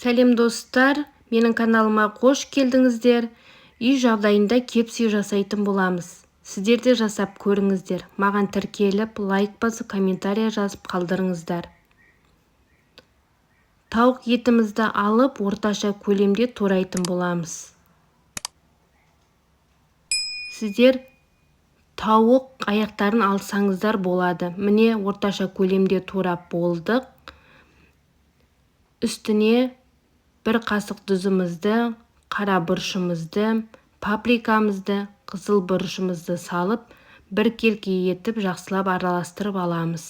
Сәлем достар, менің каналыма қош келдіңіздер. Үй жағдайында кепси жасайтын боламыз. Сіздер де жасап көріңіздер. Маған тіркеліп, лайк басып, комментария жазып қалдырыңыздар. Тауық етімізді алып, орташа көлемде турайтын боламыз. Сіздер тауық аяқтарын алсаңыздар болады. Міне орташа көлемде турап болдық. Үстіне бір қасық тұзымызды, қара бұрышымызды, паприкамызды, қызыл бұрышымызды салып, біркелкі етіп жақсылап араластырып аламыз.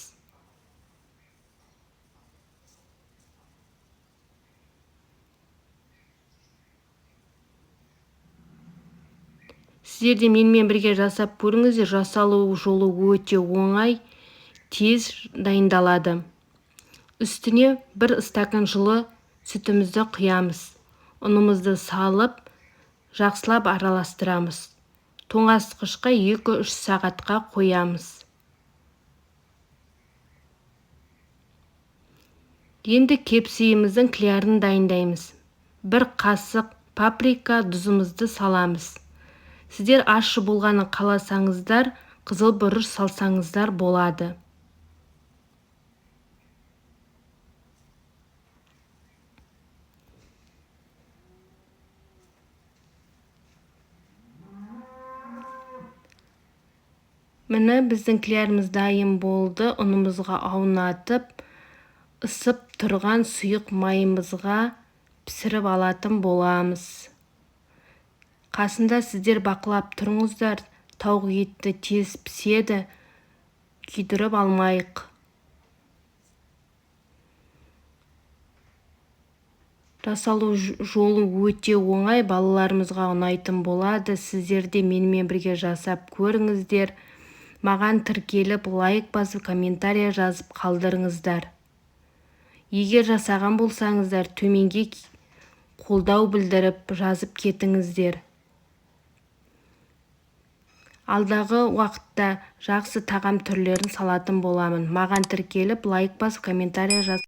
Сіздер де менімен бірге жасап көріңіздер. Жасалу жолы өте оңай, тез дайындалады. Үстіне бір стакан жылы сүтімізді құямыз. Ұнымызды салып, жақсылап араластырамыз. Тоңазытқышқа 2-3 сағатқа қоямыз. Енді кепсиіміздің клярын дайындаймыз. Бір қасық паприка, тұзымызды саламыз. Сіздер ащы болғанын қаласаңыздар, қызыл бұрыш салсаңыздар болады. Міне біздің клярымыз дайын болды. Ұнымызға аунатып, ысып тұрған сұйық майымызға пісіріп алатын боламыз. Қасында сіздер бақылап тұрыңыздар, тауық етті тез піседі, күйдіріп алмайық. Жасалу жолы өте оңай, балаларымызға ұнайтын болады. Сіздер де менімен бірге жасап көріңіздер. Маған тіркеліп, лайк басып, комментария жазып қалдырыңыздар. Егер жасаған болсаңыздар, төменге қолдау білдіріп жазып кетіңіздер. Алдағы уақытта жақсы тағам түрлерін салатын боламын. Маған тіркеліп, лайк басып, комментария жазып